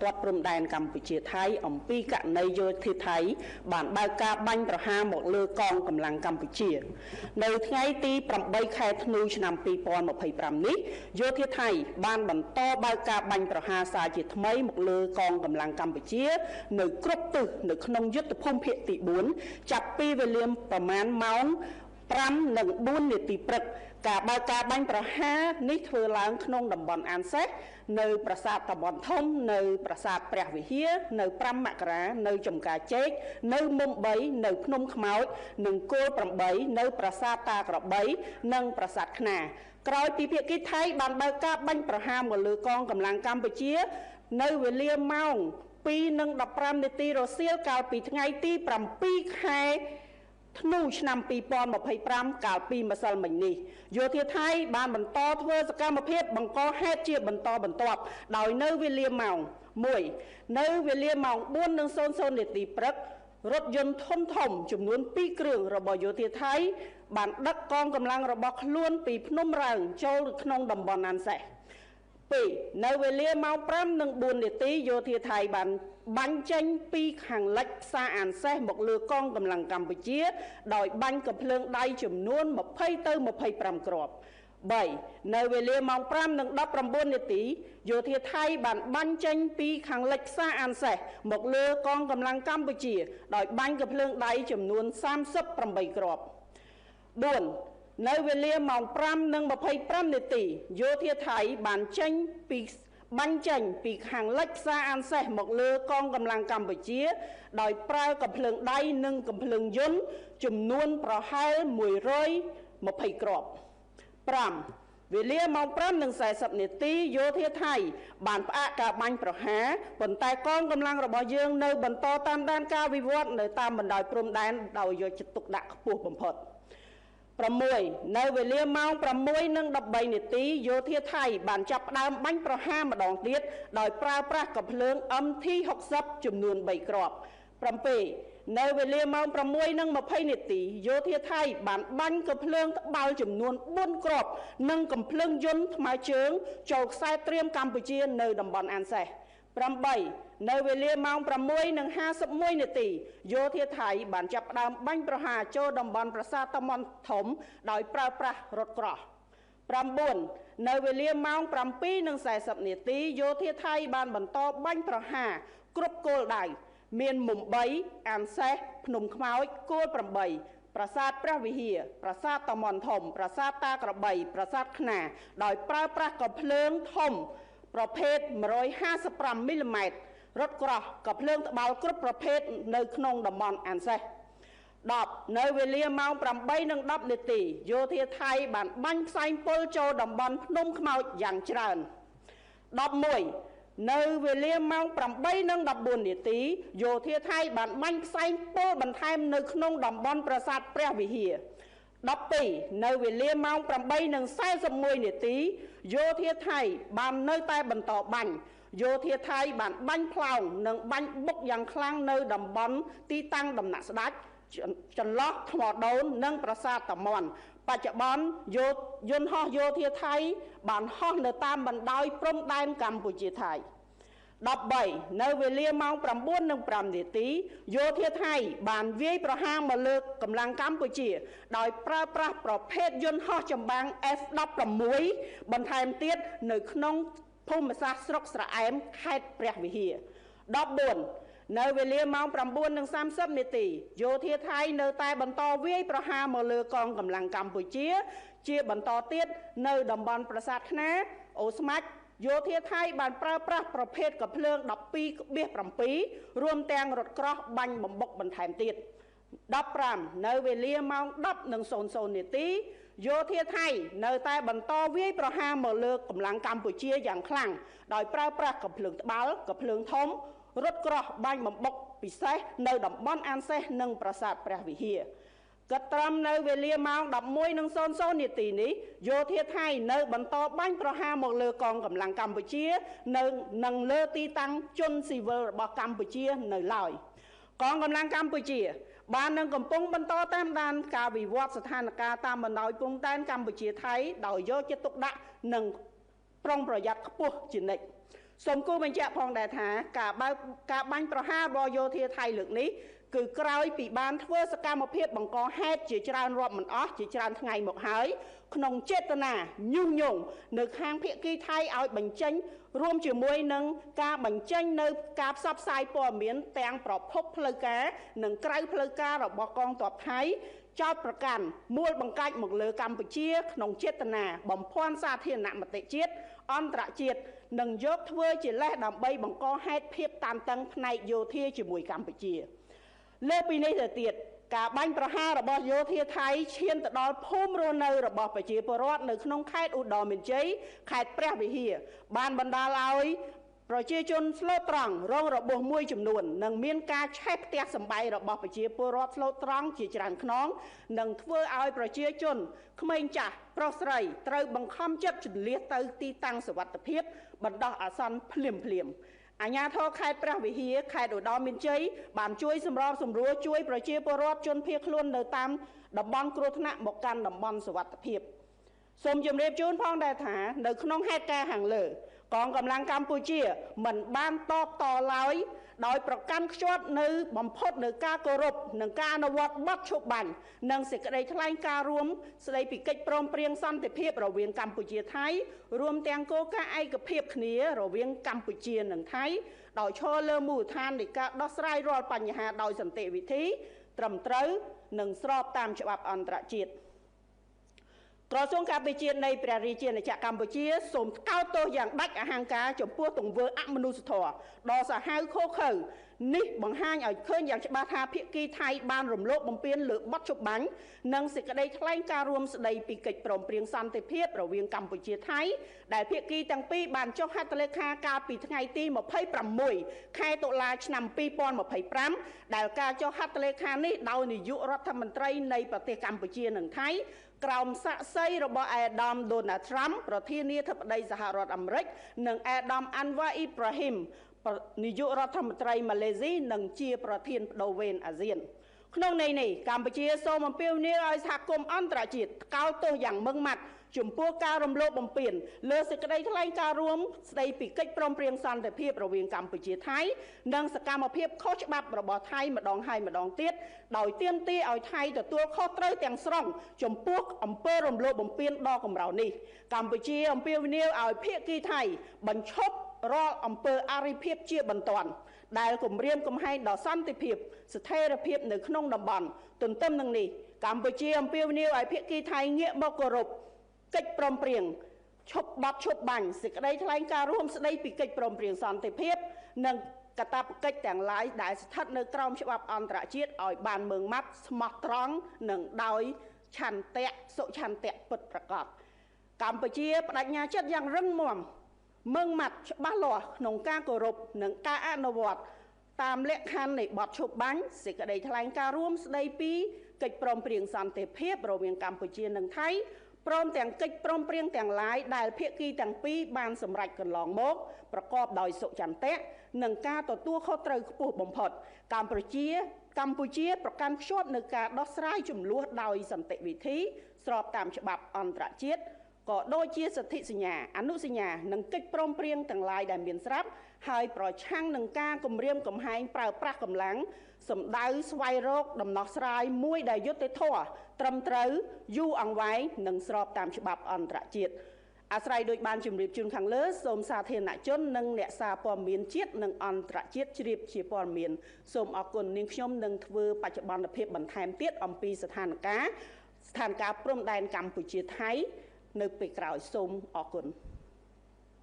បន្ទាត់ព្រំដែនកម្ពុជាថៃអំពីករណីយោធាថៃបានបើកការបាញ់ប្រហារមកលើកងកម្លាំងកម្ពុជានៅថ្ងៃទី8ខែធ្នូឆ្នាំ2025នេះយោធាថៃបានបន្តបើកការបាញ់ប្រហារសារជាថ្មីមកលើកងកម្លាំងកម្ពុជានៅគ្រប់ទិសនៅក្នុងយុទ្ធភូមិភាគទី4ចាប់ពីវេលាប្រមាណម៉ោង5:04នាទីព្រឹកការបើកការបាញ់ប្រហារនេះធ្វើឡើងក្នុងតំបន់អានសេះនៅប្រាសាទតំបន់ធំនៅប្រាសាទព្រះវិហារនៅ5មករានៅចំការចេកនៅមុំ3នៅភ្នំខ្មោចនិងគោល8នៅប្រាសាទតាក្របីនិងប្រាសាទខ្នាក្រោយពីភាគីថៃបានបើកការបាញ់ប្រហារមកលើកងកម្លាំងកម្ពុជានៅវេលាម៉ោង2:15នាទីរសៀលកាលពីថ្ងៃទី7ខែធ្នូឆ្នាំ2025កាលពីម្សិលមិញនេះយោធាថៃបានបន្តធ្វើសកម្មភាពបង្កហេតុជាបន្តបន្ទាប់ដោយនៅវេលាម៉ោង1នៅវេលាម៉ោង4:00នាទីព្រឹករថយន្តធំធំចំនួន2គ្រឿងរបស់យោធាថៃបានដឹកកងកម្លាំងរបស់ខ្លួនពីភ្នំរើងចូលក្នុងតំបន់អានសេះ2នៅវេលាម៉ោង5:04នាទីយោធាថៃបានបាញ់ចេញពីខាងលិចផ្សារអានសេះមកលើកងកម្លាំងកម្ពុជាដោយបាញ់កាំភ្លើងដៃចំនួន20ទៅ25គ្រាប់3នៅវេលាម៉ោង5:19នាទីយោធាថៃបានបាញ់ចេញពីខាងលិចផ្សារអានសេះមកលើកងកម្លាំងកម្ពុជាដោយបាញ់កាំភ្លើងដៃចំនួន38គ្រាប់4នៅវេលាម៉ោង5:25នាទីយោធាថៃបានបាញ់ចេញពីខាងលិចផ្សារអានសេះមកលើកងកម្លាំងកម្ពុជាដោយប្រើកាំភ្លើងដៃនិងកាំភ្លើងយន្តចំនួនប្រហែល120គ្រាប់5វេលាម៉ោង5:40នាទីយោធាថៃបានផ្អាកការបាញ់ប្រហារប៉ុន្តែកងកម្លាំងរបស់យើងនៅបន្តតាមដានការវិវត្តនៅតាមបណ្ដោយព្រំដែនដោយយកចិត្តទុកដាក់ខ្ពស់បំផុត6នៅវេលាម៉ោង6:13នាទីយោធាថៃបានចាប់ផ្ដើមបាញ់ប្រហារម្ដងទៀតដោយប្រើប្រាស់កាំភ្លើង MT60 ចំនួន3គ្រាប់7នៅវេលាម៉ោង6:20នាទីយោធាថៃបានបាញ់កាំភ្លើងត្បាល់ចំនួន4គ្រាប់និងកាំភ្លើងយន្តថ្មើរជើងចូលខ្សែត្រៀមកម្ពុជានៅតំបន់អានសេះ8នៅវេលាម៉ោង6:51នាទីយោធាថៃបានចាប់ផ្ដើមបាញ់ប្រហារចូលតំបន់ប្រាសាទតាមាន់ធំដោយប្រើប្រាស់រថក្រោះ9នៅវេលាម៉ោង7:40នាទីយោធាថៃបានបន្តបាញ់ប្រហារគ្រប់គោលដៅមានមុំ3អានសេះភ្នំខ្មោចគោល8ប្រាសាទព្រះវិហារប្រាសាទតាមាន់ធំប្រាសាទតាក្របីប្រាសាទខ្នាដោយប្រើប្រាស់កាំភ្លើងធំប្រភេទ155មីលីម៉ែត្ររថក្រោះកាំភ្លើងត្បាល់គ្រប់ប្រភេទនៅក្នុងតំបន់អានសេះ10នៅវេលាម៉ោង8:10នាទីយោធាថៃបានបាញ់ផ្សែងពុលចូលតំបន់ភ្នំខ្មោចយ៉ាងច្រើន11នៅវេលាម៉ោង8:14នាទីយោធាថៃបានបាញ់ផ្សែងពុលបន្ថែមនៅក្នុងតំបន់ប្រាសាទព្រះវិហារ12នៅវេលាម៉ោង8:41នាទីយោធាថៃបាននៅតែបន្តបាញ់យោធាថៃបានបាញ់ផ្លោងនិងបាញ់បុកយ៉ាងខ្លាំងនៅតំបន់ទីតាំងដំណាក់ស្ដេចចន្លោះថ្មដូននិងប្រាសាទតាមាន់បច្ចុប្បន្នយន្តហោះយោធាថៃបានហោះនៅតាមបណ្ដោយព្រំដែនកម្ពុជាថៃ13នៅវេលាម៉ោង9:05នាទីយោធាថៃបានវាយប្រហារមកលើកម្លាំងកម្ពុជាដោយប្រើប្រាស់ប្រភេទយន្តហោះចម្បាំង F16 បន្ថែមទៀតនៅក្នុងភូមិសាស្ត្រស្រុកស្រអែមខេត្តព្រះវិហារ14នៅវេលាម៉ោង9:30នាទីយោធាថៃនៅតែបន្តវាយប្រហារមកលើកងកម្លាំងកម្ពុជាជាបន្តទៀតនៅតំបន់ប្រាសាទខ្នាអូស្មាច់យោធាថៃបានប្រើប្រាស់ប្រភេទកាំភ្លើង 12.7 រួមទាំងរថក្រោះបាញ់បំបុកបន្ថែមទៀត15នៅវេលាម៉ោង10:00នាទីយោធាថៃនៅតែបន្តវាយប្រហារមកលើកម្លាំងកម្ពុជាយ៉ាងខ្លាំងដោយប្រើប្រាស់កាំភ្លើងត្បាល់កាំភ្លើងធំរថក្រោះបាញ់បំបុកពិសេសនៅតំបន់អានសេះនិងប្រាសាទព្រះវិហារគិតត្រឹមនៅវេលាម៉ោង11:00នាទីនេះយោធាថៃនៅបន្តបាញ់ប្រហារមកលើកងកម្លាំងកម្ពុជានៅនឹងលើទីតាំងជនស៊ីវិលរបស់កម្ពុជានៅឡើយកងកម្លាំងកម្ពុជាបាននឹងកំពុងបន្តតាមដានការវិវត្តស្ថានភាពតាមបណ្ដោយព្រំដែនកម្ពុជាថៃដោយយកចិត្តទុកដាក់និងប្រុងប្រយ័ត្នខ្ពស់ជានិច្ច សូមគូបញ្ជាក់ផងដែរថាការបើកការបាញ់ប្រហាររបស់យោធាថៃលើកនេះគឺក្រោយពីបានធ្វើសកម្មភាពបង្កហេតុជាច្រើនរាប់មិនអស់ជាច្រើនថ្ងៃមកហើយក្នុងចេតនាញុះញង់នៅខាងភាគីថៃឲ្យបញ្ចេញរួមជាមួយនឹងការបញ្ចេញនៅការផ្សព្វផ្សាយព័ត៌មានទាំងប្រភពផ្លូវការនិងក្រៅផ្លូវការរបស់កងទ័ពថៃចោទប្រកាន់មូលបង្កាច់មកលើកម្ពុជាក្នុងចេតនាបំភាន់សាធារណមតិជាតិអន្តរជាតិនិងយកធ្វើជាលេសដើម្បីបង្កហេតុភាពតានតឹងផ្នែកយោធាជាមួយកម្ពុជាលើពីនេះទៅទៀតការបាញ់ប្រហាររបស់យោធាថៃឈានទៅដល់ភូមិរស់នៅរបស់ប្រជាពលរដ្ឋនៅក្នុងខេត្តឧត្តរមានជ័យខេត្តព្រះវិហារបានបណ្ដាលឲ្យប្រជាជនស្លូតត្រង់រងរបួសមួយចំនួននិងមានការឆេះផ្ទះសម្បែងរបស់ប្រជាពលរដ្ឋស្លូតត្រង់ជាច្រើនខ្នងនិងធ្វើឲ្យប្រជាជនក្មេងចាស់ប្រុសស្រីត្រូវបង្ខំចិត្តជម្លៀសទៅទីតាំងសុវត្ថិភាពបណ្ដោះអាសន្នភ្លាមៗអាជ្ញាធរខេត្តព្រះវិហារខេត្តឧត្តរមានជ័យបានជួយសម្របសម្រួលជួយប្រជាពលរដ្ឋជនភៀសខ្លួននៅតាមតំបន់គ្រោះថ្នាក់មកកាន់តំបន់សុវត្ថិភាពសូមជម្រាបជូនផងដែរថានៅក្នុងហេតុការណ៍ខាងលើកងកម្លាំងកម្ពុជាមិនបានតបតឡើយដោយប្រកាន់ខ្ជាប់នៅបំផុតនៅការគោរពនិងការអនុវត្តបទឈប់បាញ់និងសេចក្តីថ្លែងការណ៍រួមស្តីពីកិច្ចព្រមព្រៀងសន្តិភាពរវាងកម្ពុជាថៃរួមទាំងគោលការណ៍ឯកភាពគ្នារវាងកម្ពុជានិងថៃដោយឈរលើមូលដ្ឋាននៃការដោះស្រាយរាល់បញ្ហាដោយសន្តិវិធីត្រឹមត្រូវនិងស្របតាមច្បាប់អន្តរជាតិក្រសួងការពារជាតិនៃព្រះរាជាណាចក្រកម្ពុជាសូមថ្កោលទោសយ៉ាងដាច់អហង្ការចំពោះទង្វើអមនុស្សធម៌ដ៏សាហាវឃោរឃៅនេះបង្ហាញឲ្យឃើញយ៉ាងច្បាស់ថាភាគីថៃបានរំលោភបំពានលើបទច្បាប់បាញ់និងសេចក្តីថ្លែងការណ៍រួមស្តីពីកិច្ចព្រមព្រៀងសន្តិភាពរវាងកម្ពុជាថៃដែលភាគីទាំងពីរបានចុះហត្ថលេខាកាលពីថ្ងៃទី26ខែតុលាឆ្នាំ2025ដែលការចុះហត្ថលេខានេះដោយនាយករដ្ឋមន្ត្រីនៃប្រទេសកម្ពុជានិងថៃក្រោមសាក្សីរបស់អេដាមដូណាល់ត្រាំប្រធានាធិបតីសហរដ្ឋអាមេរិកនិងអេដាមអាន់វ៉ាអ៊ីប្រាហ៊ីមនាយករដ្ឋមន្ត្រីម៉ាឡេស៊ីនិងជាប្រធានប្ដូរវេនអាស៊ានក្នុងន័យនេះកម្ពុជាសូមអំពាវនាវឲ្យសហគមន៍អន្តរជាតិថ្កោលទោសយ៉ាងម៉ឺងម៉ាត់ចំពោះការរំលោភបំពានលើសេចក្តីថ្លែងការណ៍រួមស្តីពីកិច្ចព្រមព្រៀងសន្តិភាពរវាងកម្ពុជាថៃនិងសកម្មភាពខុសច្បាប់របស់ថៃម្ដងហើយម្ដងទៀតដោយទាមទារឲ្យថៃទទួលខុសត្រូវទាំងស្រុងចំពោះអំពើរំលោភបំពានដ៏កម្រនេះកម្ពុជាអំពាវនាវឲ្យភាគីថៃបញ្ឈប់រាល់អំពើអរិភាពជាបន្ទាន់ដែលគំរាមកំហែងដល់សន្តិភាពស្ថិរភាពនៅក្នុងតំបន់ទន្ទឹមនឹងនេះកម្ពុជាអំពាវនាវឲ្យភាគីថៃងាកមកគោរពកិច្ចព្រមព្រៀងឈប់បត់ឈប់បាញ់សេចក្តីថ្លែងការណ៍រួមស្តីពីកិច្ចព្រមព្រៀងសន្តិភាពនិងកាតព្វកិច្ចទាំងឡាយដែលស្ថិតនៅក្រោមច្បាប់អន្តរជាតិឲ្យបានម៉ឺងម៉ាត់ស្មោះត្រង់និងដោយឆន្ទៈសុឆន្ទៈពិតប្រាកដកម្ពុជាប្តេជ្ញាចិត្តយ៉ាងរឹងមាំម៉ឺងម៉ាត់ច្បាស់លាស់ក្នុងការគោរពនិងការអនុវត្តតាមលក្ខខណ្ឌនៃបទឈប់បាញ់សេចក្តីថ្លែងការណ៍រួមស្តីពីកិច្ចព្រមព្រៀងសន្តិភាពរវាងកម្ពុជានិងថៃព្រមទាំងកិច្ចព្រមព្រៀងទាំងឡាយដែលភាគីទាំងពីរបានសម្រេចកន្លងមកប្រកបដោយសុចន្ទៈនិងការទទួលខុសត្រូវខ្ពស់បំផុតកម្ពុជាប្រកាន់ខ្ជាប់នៅការដោះស្រាយជម្លោះដោយសន្តិវិធីស្របតាមច្បាប់អន្តរជាតិក៏ដូចជាសិទ្ធិសញ្ញាអនុសញ្ញានិងកិច្ចព្រមព្រៀងទាំងឡាយដែលមានស្រាប់ហើយប្រឆាំងនឹងការគំរាមកំហែងប្រើប្រាស់កម្លាំងសម្ដៅស្វែងរកដំណោះស្រាយមួយដែលយុត្តិធម៌ត្រឹមត្រូវយូរអង្វែងនិងស្របតាមច្បាប់អន្តរជាតិអាស្រ័យដោយបានជម្រាបជូនខាងលើសូមសាធារណជននិងអ្នកសារព័ត៌មានជាតិនិងអន្តរជាតិជ្រាបជាព័ត៌មានសូមអរគុណនាងខ្ញុំនឹងធ្វើបច្ចុប្បន្នភាពបន្ថែមទៀតអំពីស្ថានភាពព្រំដែនកម្ពុជាថៃនៅពេលក្រោយសូមអរគុណ។